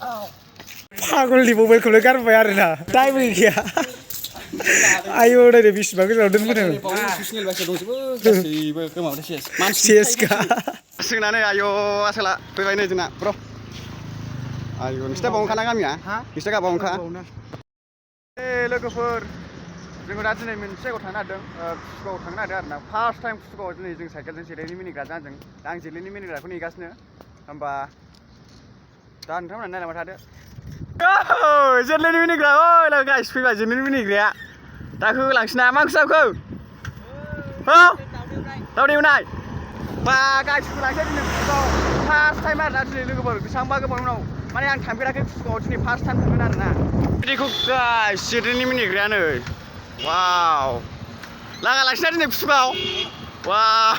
फागलनि मबाइलखौनो गारबाय आरोना टाइमबो गैया आयौ नै बेसेबां गोजानाव दोनबोदों सेसखा सोंनानै आयौ आसोला फैबाय नै जोंना ब्र आयौ नोंसिना बावनोखाना गामिया नोंसिना गाबावनोखा लोगोफोर जोङो दा दिनै मोनसे जायगायाव थांनो नागिरदों कुसुगाव थांनो नागिरदों आरोना फार्स्ट टाइम कुसुगाव दिनै जों साइकेलजों जेलेनि मिनिग्रा जाजों दा आं जेलेनि मिनिग्राखौ नेगासिनो होमबा दा नोंथांमोना नायलांबाय थादो जेलेनि मिनिग्रा ओइ गाइस फैबाय जेलेनि मिनिग्राया दा होलांसै ना मा ओंख्रि जाखो औ दावदै एवनाय बा गाइस होलांसै दिनै कुसुगाव फार्स्ट टाइम आरोना दिनै लोगोफोर बेसेबांबा गोबाव उनाव माने आं थांफेराखै कुसुगाव दिनै फार्स्ट टाइम थांगोन आरोना बिदिखौ गाइस जेलेनि मिनिग्रायानो वाव लागा लांसैना दिनै कुसुगाव वाव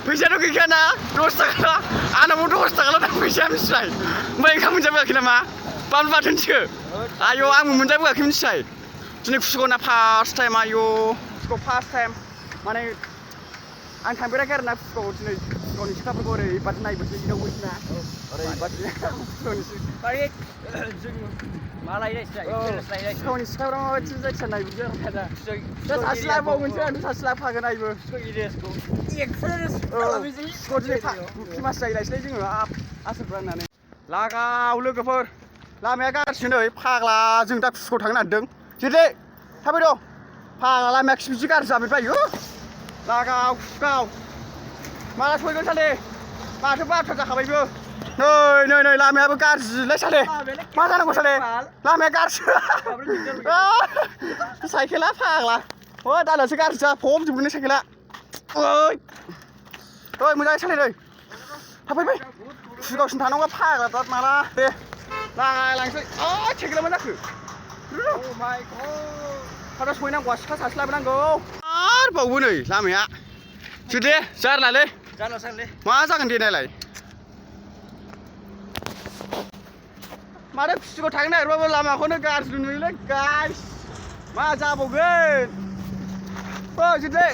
फैसायाथ' गैखायाना 10 थाखा आंनावबो 10 थाखाल' दं फैसाया मिथिबाय ओमफ्राय ओंखाम मोनजाबोआखै नामा बानलु बाथोनसो आयौ आंबो मोनजाबोआखै मिथिबाय दिनै कुसुगावना फार्स्ट टाइम आयौ कुसुगाव फार्स्ट टाइम माने आं थांफेराखै आरोना कुसुगाव दिनै कुसुगावनि सिख्लाफोरखौ ओरैबादि नायबोसै इदावबोसैना ओरैबादि कुसुगावनि कुसुगावनि सिख्लाफ्रा माबायदि जायखिया नायबोसै आरो दा सासे लाबावगोनसो आं सासे लाफागोन आयबो कुसुगाव दिनै फेमास जाहैलायसैलै जोङो आसोलफ्रा होननानै लागाव लोगोफोर लामाया गाज्रिसो नै फाग्ला जों दा कुसुगाव थांनो नागिरदों जेरै थाबाय दं फाग्ला लामाया बिदि गाज्रि जाबाय बायो लागाव कुसुगाव माला सहैगोन साले माथो बारथा जाखाबायबो नै लामायाबो गाज्रिलै साले मा जानांगौ साले लामाया गाज्रि साइकेला फाग्ला दालासो गाज्रि जा फबजोबगोन साइकेला ओइ मोजाङै सालायदै थाफैबाय कुसुगावसिम थांनांगौबा फाग्ला दा माला दे लांसै साइकेला मा जाखो थाब सहैनांगौआ सिख्ला सासे लाबोनांगौ आरो बावबो नै लामाया दे जारलालै मा जागोन दे नायलाय माथो कुसुगाव थांनो नागिरबाबो लामाखौनो गाज्रि नुयोलै गाइस मा जाबावगोन जेरै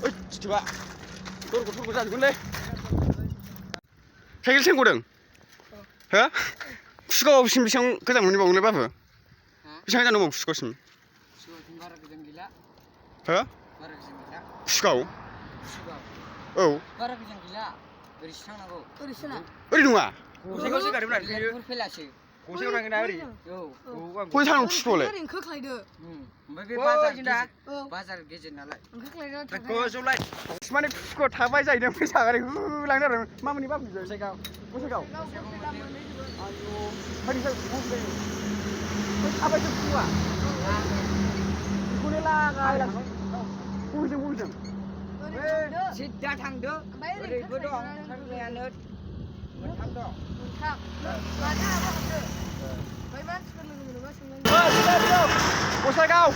ओइ थरग' जाजोबगोनलै साइकेल सेंग'दों हो कुसुगावसिम बेसेबां गोजान मोनहैबावगोनलै बाबु बेसेबां गोजान दंबावो कुसुगावसिम हो कुसुगाव औ बारा गोजान गैला ओरैसो थांनांगौ ओरै नङा गसाइगावसो गारदोंमोन आरो गसाइगाव थांगोन ना ओरै बबे थांनांगौ कुसुगावलाय ओमफ्राय बे बाजार गेजेर नालाय गोजौलाय माने कुसुगाव थाबाय जाहैदों फैसा ओरै होलांदों आरो मा मोनहै बाबु गसाइगाव थाबायसो कुसुगा बेखौनो लागाय बबेजों सिदा थांदो ओरैबो दं थांनायानो मोनथाम दं गसाइगाव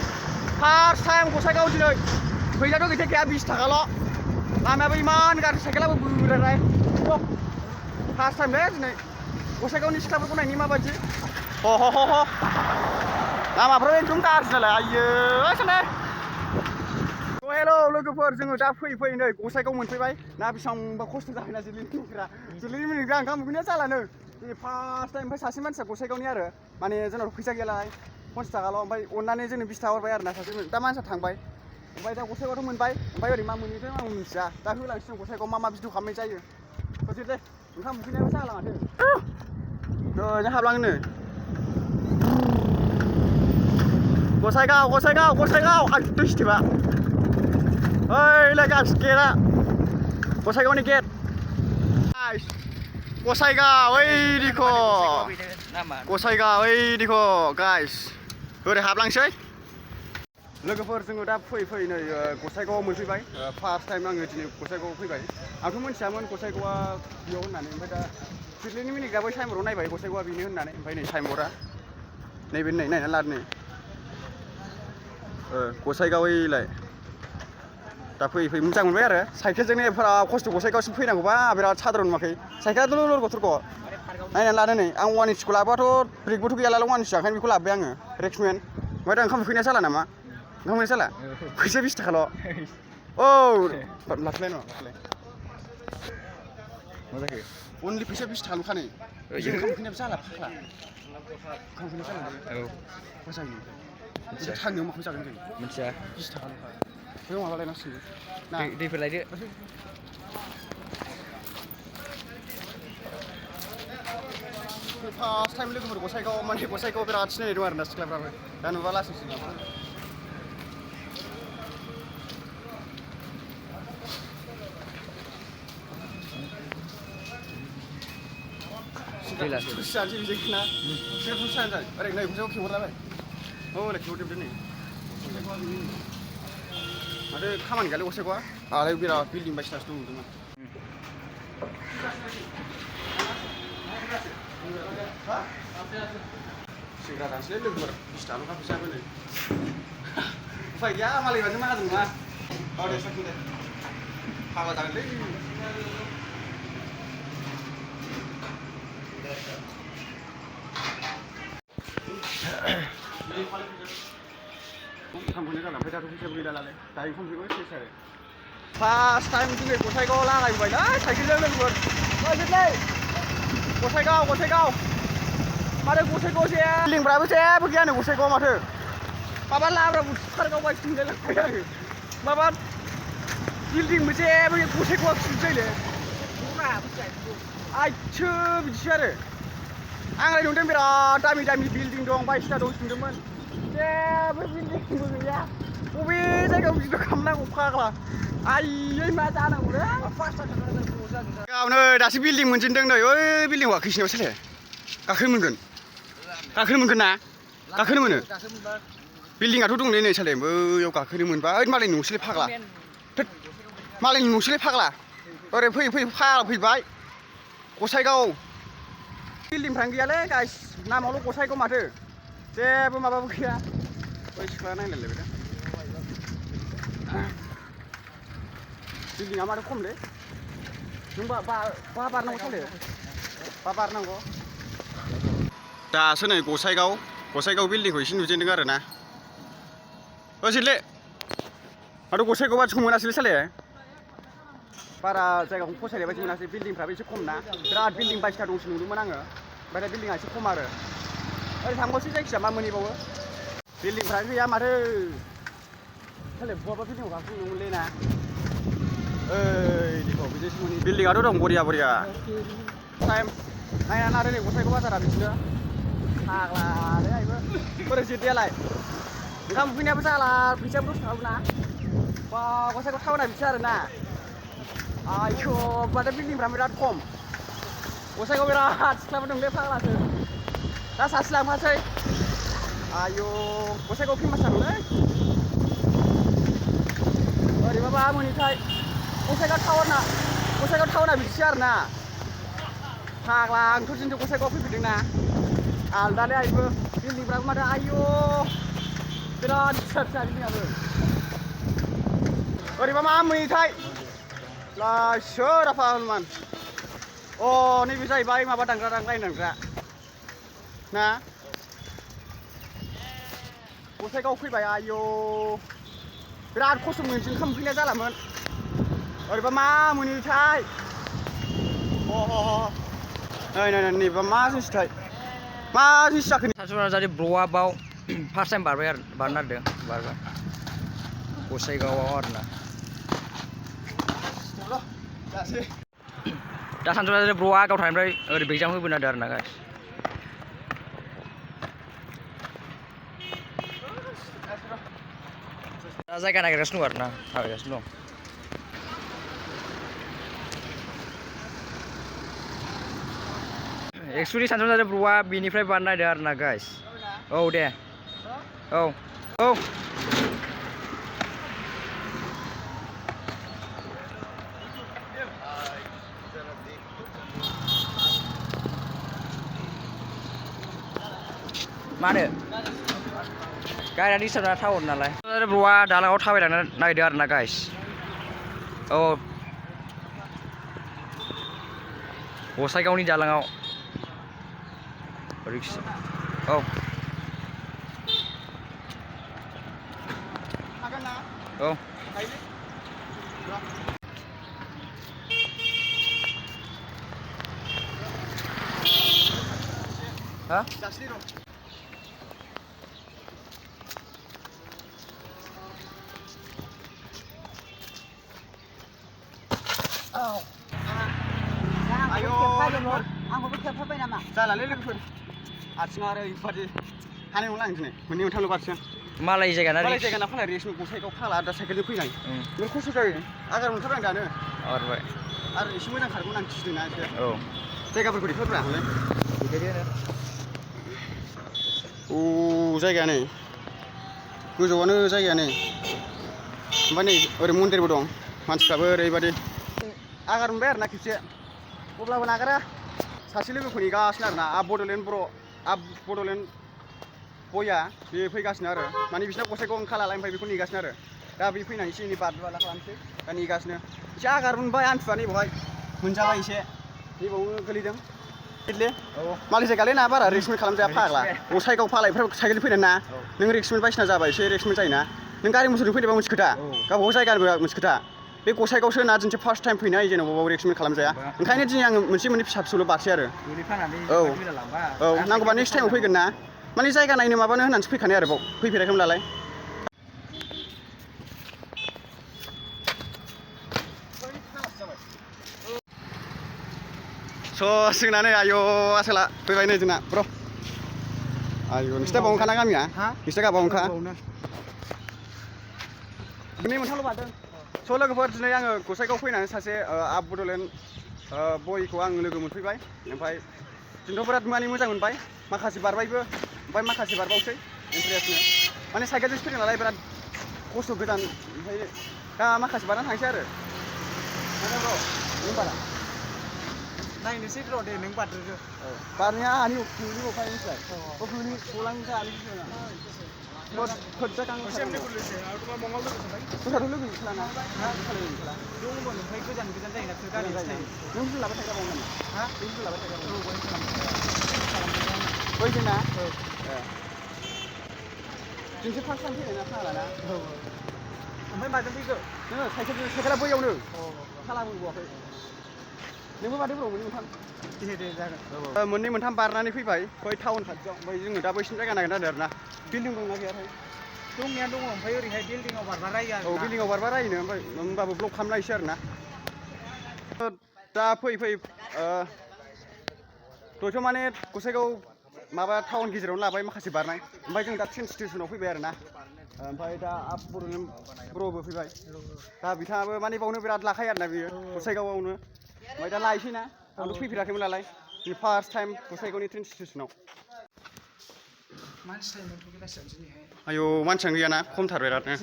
फार्स्ट टाइम गसाइगाव दिनै फैसाथ' गैया 20 थाखाल' लामायाबो इमान गाज्रि साइकेलाबो बोरायनाय फार्स्ट टाइम दे दिनै गसाइगावनि सिख्लाफोरखौ नायनि माबायदि लामाफ्राबो एकदम गाज्रि नालाय आइयो साले हेल' लोगोफोर जोङो दा फैयै नै गसाइगाव मोनफैबाय ना बेसेबांबा खस्थ' जाबायना जेलेनि मिनिग्रा ओंखाम उखैनाया जालानो दिनै फार्स्ट टाइम ओमफ्राय सासे मानसिया गसाइगावनि आरो माने जोंनाव फैसा गैयालाय 50 थाखाल' ओमफ्य अननानै जोंनो 20 थाखा हरबाय आरोना सासे दा मानसिया थांबाय ओमफ्राय दा गसाइगावथ' मोनबाय ओमफ्राय ओरै मा मोनहैथों आं मिथिया दा होलांसिगोन गसाइगाव मा भिडिअ खालामनाय जायो दे ओंखाम उखैनायाबो जाला माथो जों हाबलाङोनो गसाइगाव आं दुइस्टिबा ओइलाय गास गेटआ गसाइगावनि गेट गसाइगाव ओइदिखौ गाइस ओरै हाबलांसै लोगोफोर जोङो दा फैयै नै गसाइगावआव मोनफैबाय फार्स्ट टाइम आङो दिनै गसाइगावआव फैबाय आंथ' मिथियामोन गसाइगावआ बेयाव होननानै ओमफ्राय दा जेलेनि मिनिग्रा बै साइनबर्डआव नायबाय गसाइगावआ बेनो होननानै ओमफ्राय नै साइनबर्डआ नैबे नायनानै लादो नै गसाइगाव ओइलाय दा फैयै मोजां मोनबाय आरो साइकेलजोंनो एफाराब खस्थ' गसाइगावसिम फैनांगौबा बिराद साधारन नुवाखै साइकेलाथ' लरग' नायनानै लादो नै आं 180खौ लाबोआथ' ब्रेकबोथ' गैयालाय 180 ओंखायनो बेखौ लाबोबाय आङो रेक्समेन ओमफ्राय दा ओंखाम उखैनाया जाला नामा ओंखाम उखैनाया जाला फैसा 20 थाखाल' औ लाखिलाय मा जाखो अनलि फैसा 20 थाखाल' खानो जों ओंखाम उखैनायाबो जाला फाग्ला ओंखाम उखैनाय जाला औ मा जायो ओमफ्राय थांनायाव माखौ जागोन जों मिथिया 20 थाखाल'खा बै माबा लायनांसिगोन ना दैफोर लायदो फार्स्ट टाइम लोगोफोर गसाइगाव माने गसाइगाव बिराद सिनायनाय दं आरोना सिख्लाफ्राबो दा नुबा लासैसो लांफा जानोसै बिजोंना बिसोर जानोसै ओरै नै गसाइगाव खेवहरलाबाय औ ओरै खेवहरजोबदो नै माथो खामानि गैयालै गसाइगावआ आरो बिराद बिल्डिं बायसिनासो दं नुदोंमोन सिंग्रा जानोसैलै लोगोफोर 20 थाखाल'खा फैसायाबो नै उफाय गैया मालायबानो माहाजोन नङा औ दे साखि दे फाग्ला जागोनलै ओंखामखौनो जाला ओमफ्राय दाथ' फैसाबो गैला नालाय दायो ओंखामखौबो सेस आरो फार्स्ट टाइम दिनै गसाइगावआव लागायबोबायलै साइकेलजों लोगोफोर फैजोबलै गसाइगाव माथो गसाइगाव बिल्डिंफ्राबो जेबो गैयानो गसाइगावआव माथो माबा लाब्रा बुथारगाव बायदिसो मोनलायलांबाय आङो माबा बिल्डिंबो जेबो गसाइगावआ खिन्थायले आइसो बिदिसो आरो आंलाय नुदों बिराद दामि बिल्डिं दं बायदिसिना दं नुदोंमोन जेबो बिल्डिंबो गैया बबे जायगायाव भिडिअ खालामनांगौ फाग्ला आयै मा जानांगौलै गावनो दासो बिल्डिं मोनजेनदों नै ओइ बिल्डिं गाखोसिनायाव सोले गाखोनो मोनगोन ना गाखोनो मोनो बिल्डिंआथ' दं नै साले बैयाव गाखोनो मोनबा ओइ मालायनि न'सोलै फाग्ला मालायनि न'सोलै फाग्ला ओरै फैयै फाग्ला फैबाय गसाइगाव बिल्डिंफ्रानो गैयालै गाइस नामावल' गसाइगाव माथो जेबो माबाबो गैया बै सिख्ला नायलायलायबाय दा बिल्डिंआ माथो खमलै नों बारनांगौ साले बारनांगौ दासो नै गसाइगाव बिल्डिंखौ एसे नुजेनदों आरो ना ओ सिदले माथो गसाइगाव बादिखौ मोनासैलै साले बारा जायगाखौ फसायनाय बायदि मोनासै बिल्डिंफ्राबो एसे खम ना बिराद बिल्डिं बायदिसिना दंसो नुदोंमोन आङो ओमफ्राय दा बिल्डिंआ एसे खम आरो ओरै थांबावसै जायखिजाया मा मोनहैबावो बिल्डिंफ्रानो गैया माथो साले बहाबा बिल्डिंआव गाखोनोमोनलै ना ओइ दिखौ बिदिसो मोनहैयो बिल्डिंआथ' दं बरिया टाइम नायना लादो नै गसाइगाव बाजारा बिदिनो फाग्लालै आइबो बोरै जिरदैयालाय ओंखाम उखैनायाबो जाला फैसायाबो 10 थाखाल' ना बा गसाइगाव टाउना बिदिसो आरोना आयौ माथो बिल्डिंफ्रा बिराद खम गसाइगाव बिराद सिख्लाबो दंलै फाग्लासो दा सासे लांफासै आयौ गसाइगाव फेमास जादोंलै ओरैबा मा मोनहैथाय गसाइगाव टाउना बिदिसो आरोना फाग्ला आंथ' दिनै गसाइगाव फैफेरदोंना आलदालै आइबो बिल्डिंफ्राबो माथो आयौ बिराद फिसा बिल्डिंआबो ओरैबा मा मोनहैथाय सोर आफा हनुमान अ नैबे जाहैबाय माबा लाइन दानग्रा ना गसाइगाव फैबाय आयौ बिराद खस्थ' मोनसै ओंखाम उखैनाया जालामोन ओरैबा मा मोनहैथाय नै नैबा मा जिनिसथाय मा जिनिस जाखो सानसुमाजारि ब्र'आ बाव फार्स्ट टाइम बारनो नागिरदों बारबाय गसाइगावआव आरोना दा सानसुमाजारि ब्र'आ गावथानिफ्राय ओरै बेगजाम होबोनो नागिरदों आरोना गाइस दा जायगा नागिरगासिनो दं आरोना थाबायगासिनो दं एक्सुवेलि सानसुमाजारि ब्र'आ बेनिफ्राय बारनो नागिरदों आरोना गाइस औ दे औ मानो गारिया डिस्टार्ब टाउन नालाय ब्र'आ दालाङाव थाबायलांनो नागिरदों आरोना गाइस औ गसाइगावनि दालाङाव रिक्सा औ हा जासिनि र' आयौ आंखौबो खेबफाबाय नामा जालालै लोगोफोर आथिङा आरो ओरैबादि हानाय नंला आं दिनै मोननै मोनथामल' बारसिगोन मालाय जायगाना मालाय जायगाना फाला रेसमेल गसाइगाव फाला दा साइकेलजों फैनाय बिराद खस्थ' जायो आगार मोनथारबाय आं दानो आगारबाय आरो एसे मोजां खारगौमोन आं गिदोंना एसे औ जायगाफोरखौ देखायब्रा हले देखायदो औ जायगायानो गोजौआनो जायगायानो ओमफ्राय नै ओरै मन्दिरबो दं मानसिफ्राबो ओरैबादि आगार मोनबाय आरो ना खेबसे अब्लाबो नागारा सासे लोगोखौ नेगासिनो आरो ना आप बड'लेण्ड बया बे फैगासिनो आरो माने बिसिना गसाइगाव ओंखारलालाय ओमफ्राय बेखौ नेगासिनो आरो दा बे फैनानै एसे एनै बारला खालामसै दा नेगासिनो एसे आगार मोनबाय आन्थुआ नैबावहाय मोनजाबाय एसे नैबावनो गोलैदों इदले मालाय जायगालै ना बारा रिक्समेन्ट खालामजाया फाग्ला गसाइगाव फालायफ्राव साइकेल फैनाय ना नों रिक्समेन्ट बायसिना जाबाय एसे रिक्समेन्ट जायोना नों गारि मथरजों फैनायबा मोनसे खोथा गावबागाव जायगानिबो मोनसे खोथा बे गसाइगावसो ना दिनैसो फार्स्ट टाइम फैनाय जेनेबा बाव रिक्समेन्ट खालामजाया ओंखायनो दिनै आङो मोनसे फिसा फिसौल' बारसै आरो औ नांगौबा नेक्स्ट टाइमाव फैगोन ना माने जायगा नायनो माबानो होननानैसो फैखानाय आरो बाव फैफेराखैमोन नालाय स' जोंना नै आयौ आसोला फैबाय नै जोंना ब्र' आयौ नोंसिना बावनोखाना गामिया नोंसिना गाबावनोखा मोननै मोनथामल' बारदों स' लोगोफोर दिनै आङो गसाइगाव फैनानै सासे आप बड'लेण्ड बयखौ आं लोगो मोनफैबाय ओमफ्राय जोंथ' बिराद माने मोजां मोनबाय माखासे बारबायबो ओमफ्राय माखासे बारबावसै इन्टारेस्टनो माने साइकेलजोंसो फैदों नालाय बिराद खस्थ' गोजान ओमफ्राय दा माखासे बारनानै थांसै आरो माने र' नों बारा नायनोसै र' दे नों बारद्रोदो बारनाया आंहानि नोंनि अखाय मिथिबाय गफुरनि गलांनिफ्राय आनि खोदजा गां दस्राथ' लोगो गैखालाना दंमोन ओमफ्राय गोजान गोजान जायोना बिसोर गारि थायो नों बुंलाबाय थाग्रा बावनो हा नों बुंलाबाय थाग्रा औ बयनो खालामदों बै जोंना जोंसो फार्स्ट टाइम फैनाय ना फाग्लाना ओमफ्राय माजों फैखो नोङो साइकेला बैयावनो खालामो बावाखै नोंबो माथो ब्र मोननै मोनथाम दे जागोन मोननै मोनथाम बारनानै फैबाय बै टाउन खाथियाव ओमफ्राय जोङो दा बैसिनि जायगा नागिरदों आरो ना बिल्डिं दंना गैयाथाय दंनाया दङ ओमफ्राय ओरैहाय बिल्डिंआव बारबा रायो आरो औ बिल्डिंआव बारबा रायोनो ओमफ्राय होमबाबो ब्लक खालामनायसै आरो ना दा फै दयथ' माने गसाइगाव माबा टाउन गेजेरावनो लाबाय माखासे बारनाय ओमफ्राय जों दा ट्रेन स्टेसनाव फैबाय आरो ना ओमफ्राय दा आप बड'लेण्ड ब्र'बो फैबाय दा बिथाङाबो माने बावनो बिराद लाखायो आरो ना बियो गसाइगावआवनो ओमफ्राय दा लायसै ना आंथ' फैफेराखैमोन नालाय फार्स्ट टाइम गसाइगावनि ट्रेन स्टेसनाव आयौ मानसियानो गैयाना खमथार बिरादनो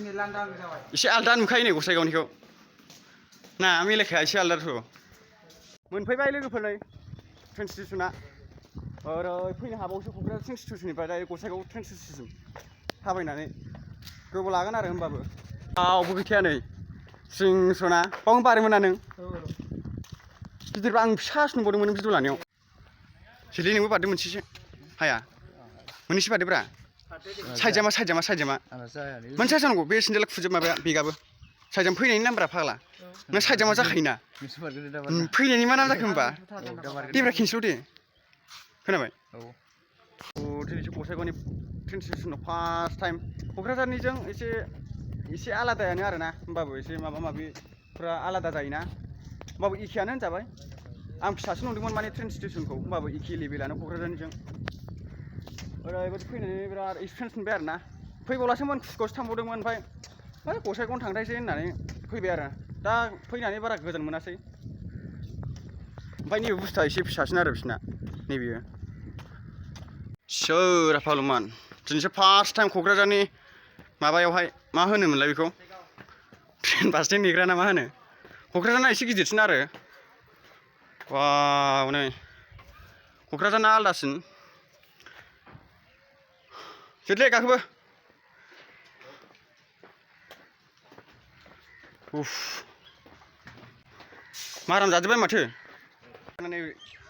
एसे आलदा नुखायो नै गसाइगावनिखौ ना मिलायखाया एसे आलदाथ' मोनफैबाय लोगोफोर नै ट्रेन स्टेसना ओरै फैनो हाबावसो क'क्राझार ट्रेन स्टेसननिफ्राय दा गसाइगाव ट्रेन स्टेसन थाबायनानै गोबाव लागोन आरो होमबाबो रावबो गैखाया नै सिंसना बावनो बारोमोन ना नों गिदिरबा आं फिसासो नुबावदोंमोन भिडिअ लानायाव सिलि नोंबो बारदों मोनसेसो हाया मोननैसो बारदोब्रा साइजामा मोनसे जानांगौ बे सेन्देला खुजोब माबाया बेगाबो साइजामा फैनायनि नामब्रा फाग्ला नों साइजामा जाखायोना फैनायनि मा नाम जाखो होमबा देब्रा खेनसेल' दे खोनाबाय दिनैसो गसाइगावनि ट्रेन स्टेसनाव फार्स्ट टाइम क'क्राझारनिजों एसे आलादायानो आरो ना होमबाबो एसे माबा माबिफ्रा आलादा जायोना होमबाबो एखेयानो होनजाबाय आं फिसासो नुदोंमोन माने ट्रेन स्टेसनखौ होमबाबो एखे लेभेलानो क'क्राझारनिजों ओरैबायदि फैनानै बिराद एक्सपिरियेन्स मोनबाय आरो ना फैबावलासोमोन खुसगावसो थांबावदोंमोन ओमफ्राय गसाइगावनो थांथायसै होननानै फैबाय आरो दा फैनानै बारा गोजोन मोनासै ओमफ्राय नैबे बुस्थुआ एसे फिसासिन आरो बिसिना नैबेयो सोर फालुमान दिनैसो फार्स्ट टाइम क'क्राझारनि माबायावहाय मा होनोमोनलाय बेखौ ट्रेन बास स्टेन्ड नेग्रा ना मा होनो क'क्राझारना एसे गिदिरसिन आरो वाव नै क'क्राझारना आलदासिन जेथले गाखोबो उफ माराम जाजोब्बाय माथो नै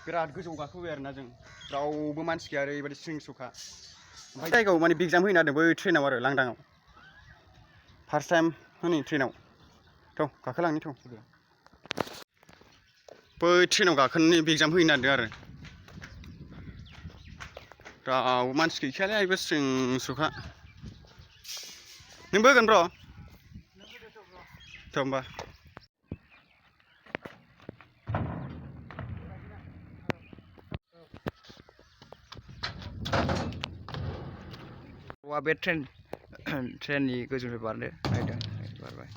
बिराद गोजौ गाखोबाय आरोना जों रावबो मानसि गैया ओरैबायदि स्रिंस'खा ओमफ्राय जायगायाव माने एग्जाम हैनो नागिरदों बै ट्रेनाव आरो लांदाङाव फार्स्ट टाइम हनै ट्रेनाव थ' गाखोलांनि थ' बै ट्रेनाव गाखोनानै एग्जाम हैनो नागिरदों आरो मानसि गैखायालै आइबो स्रिं सुखा नों बोगोन ब्र' थ' होमबा बे ट्रेननि गोजौनिफ्राय बारनो नायदों बारबाय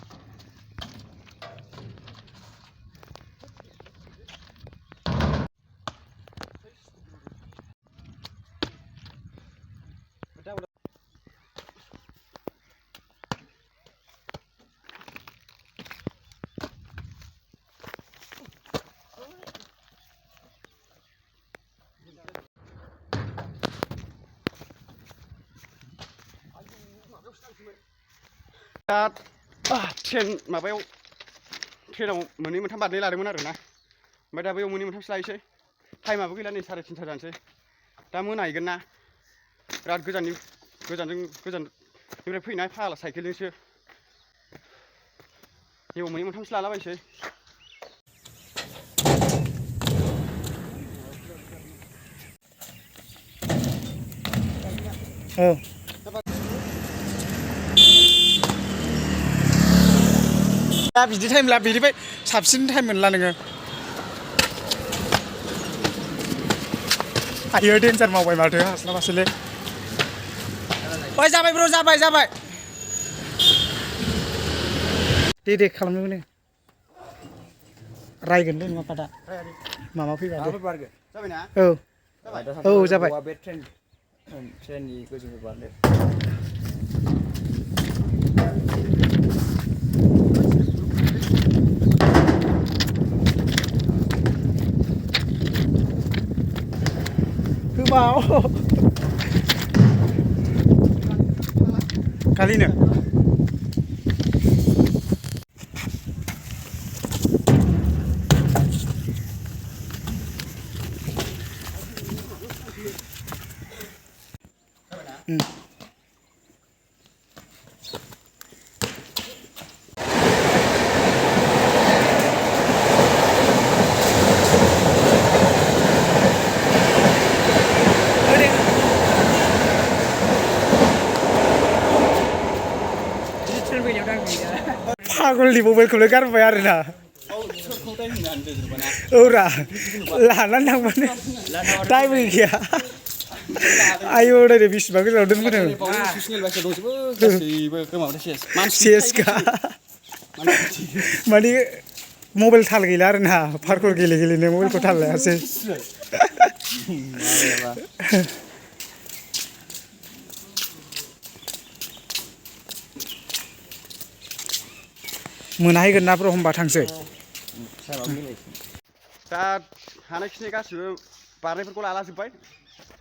दा माबायाव ट्रेनाव मोननै मोनथाम बारनाय लादोंमोन आरो ना ओमफ्राय दा बैयाव मोननै मोनथामसो लायसै टाइमाबो गैला नै 3:30 जानोसै दा मोनाहैगोन ना बिराद गोजाननिफ्राय फैनाय फाग्ला साइकेलजोंसो जेबो मोननै मोनथामसो लालाबायसै दा बिदि टाइम ला बिनिफ्राय साबसिन टाइम मोनला नोङो आयो डेन्जार मावबाय माथो हास्लाबासैलै ओइ जाबाय ब्र जाबाय दे खालामनो मोनो रायगोनलै नङा पादा मामा फैबा दे जाबायना औ जाबाय बे ट्रेननि गोजौनिफ्राय बारनो गोबाव खालिनो पागलनि मबाइलखौनो गारबाय आरोना औरा लानानै थांबानो टाइम गैया आयौ नायदो बेसेबां गोजानाव दोनबोदों सेसखा माने मबाइल थाल गैला आरोना पार्कर गेलेनो मबाइलखौ थाल लायासै मोनाहैगोन ना ब्र होमबा थांसै दा हानायखिनि गासिबो बारनायफोरखौ लालाजोब्बाय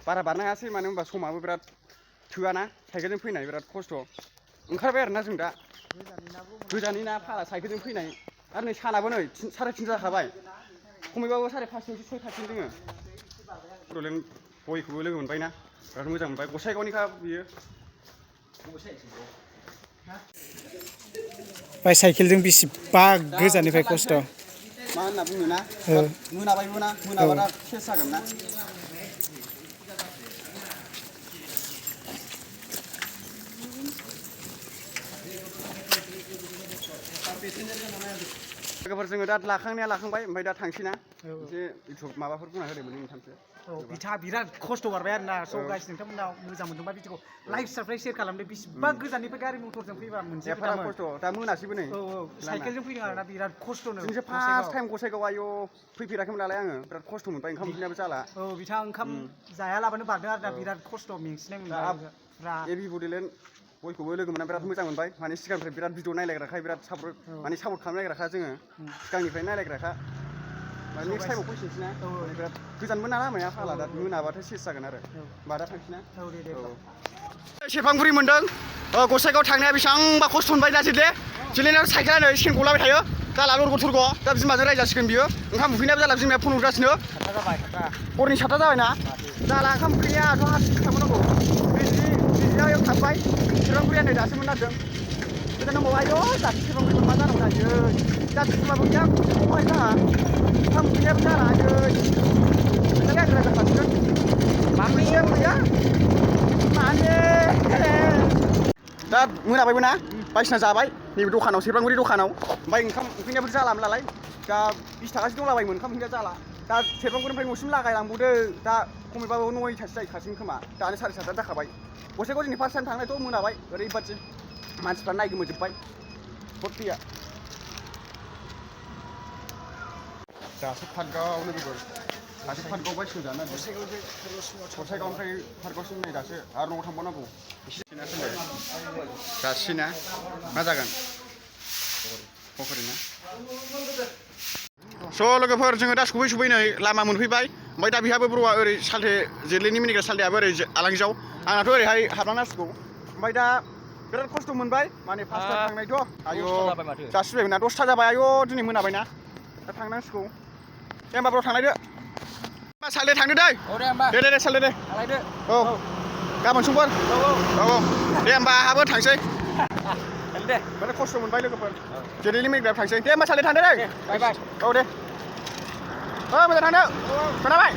बारा बारनो हायासै मानो होनबा समाबो बिराद थोआना साइकेलजों फैनाय बिराद खस्थ' ओंखारबाय आरोना जों दा गोजाननि ना फाला साइकेलजों फैनाय आरो नै सानाबो नै 3:30 जाखाबाय खमैबाबो 5:30 6:00 जोङो बड'लेण्ड बयखौबो लोगो मोनबायना बिराद मोजां मोनबाय गसाइगावनिखा बियो बाय साइकेलजों बेसेबा गोजाननिफ्राय खस्थ' मा होनना बुङो ना मोनाबायबो ना मोनाबा सेस जागोन ना लोगोफोर जोङो दा लाखांनाया लाखांबाय ओमफ्राय दा थांसै ना एसे इउटुब माबाफोर बुंना होदो मोननै मोनथामसो बिथाङा बिराद खस्थ' बारबाय आरोना स' गाइस नोंथांमोनाव मोजां मोनदोंबा भिडिअखौ लाइक साबस्क्राइब शेयार खालामदो बेसेबां गोजाननिफ्राय गारि मटरजों फैबा मोनसे खस्थ' दा मोनासैबो नै साइकेलजों फैदों आरोना बिराद खस्थ'नो जोंसो फार्स्ट टाइम गसाइगाव आयौ फैफेराखैमोन नालाय आङो बिराद खस्थ' मोनबाय ओंखाम उखैनायाबो जाला बिथाङा ओंखाम जायालाबानो बारदों आरोना बिराद खस्थ' मेंसिनाय मोनबाय एबि बड'लेण्ड बयखौबो लोगो मोनना बिराद मोजां मोनबाय माने सिगांनिफ्राय बिराद भिडिअ नायलायग्राखाय बिराद सापर्ट खालामलायग्राखा जोङो सिगांनिफ्राय नायलायग्राखा नेक्स्ट टाइमाव फैफिनसै ना बिराद गोजानबो ना लामाया फाला दा मोनाबाथाय सेस जागोन आरो होमबा दा थांसै ना सेरफांगुरि मोनदों गसाइगाव थांनाया बेसेबांबा खस्थ' मोनबाय दा जिलेनाव साइकेला नै सेन गलाबाय थायो जाला लरग' थरग' दा बिमाजों रायजासिगोन बियो ओंखाम उखैनायाबो जाला बिमाया फन हरगासिनो हरनि 7 जाबायना जाला ओंखाम उखैनायाथ' हारसिं थांनांगौ बिदियाव थांबाय सेरफांगुरिया नै दासो मोननांदों गोजान दंबावो आयौ दासो सेरफांगुरि मा जानांगौ जायो जाथिखौबाबो गैया खमाय जाहा ओंखाम उखैनायाबो जाला आयै रायजाखासिगोन माखैसो गैया दा मोनाबायबो ना बायसिना जाबाय नैबे दखानाव सेरफांगुरि दखानाव ओमफ्राय ओंखाम ओंख्रिनियाबो जालामोन नालाय दा 20 थाखासो दंलाबायोमोन ओंखाम ओंख्रिया जाला दा सेरफांगुरिनिफ्राय न'सिम लागायलांबावदो दा खमैबाबो 9थासो जाहैखासिगोन खोमा दानो 7:30 जाखाबाय गसाइगाव दिनै फार्स्ट टाइम थांनायथ' मोनाबाय ओरैबादि मानसिफ्रा नायगोमोजोब्बाय भर्तिया दासो पार्कआव लोगोफोर दासो पार्कआव बायस'नो जानो गसाइगावनिफ्राय पार्कआवसिम नै दासो आरो न'आव थांबावनांगौ जासिना मा जागोन पकरि ना स' लोगोफोर जोङो दा सफै नै लामा मोनफैबाय ओमफ्राय दा बिहाबो ब्र'आ ओरै सालथे जेरलिनि मिनिग्रा सालथेआबो ओरै आलांगियाव आंनाथ' ओरैहाय हाबलांनांसिगौ ओमफ्राय दा बिराद खस्थ' मोनबाय माने फार्स्ट टाइम थांनायथ' आयौ जासिबायमोन ना 10था जाबाय आयौ दिनै मोनाबायना दा थांनांसिगौ दे होमबा ब्र' थांलायदो होमबा सालथे थांदो दै दे सालथे दे औ गाबोन समफोर औ दे होमबा आहाबो थांसै दे बिराद खस्थ' मोनबाय लोगोफोर जेरैनि मिनिग्रायाव थांसै दे होमबा सालथे थांदो दै बाय औ दे मोजां थांदो खोनाबाय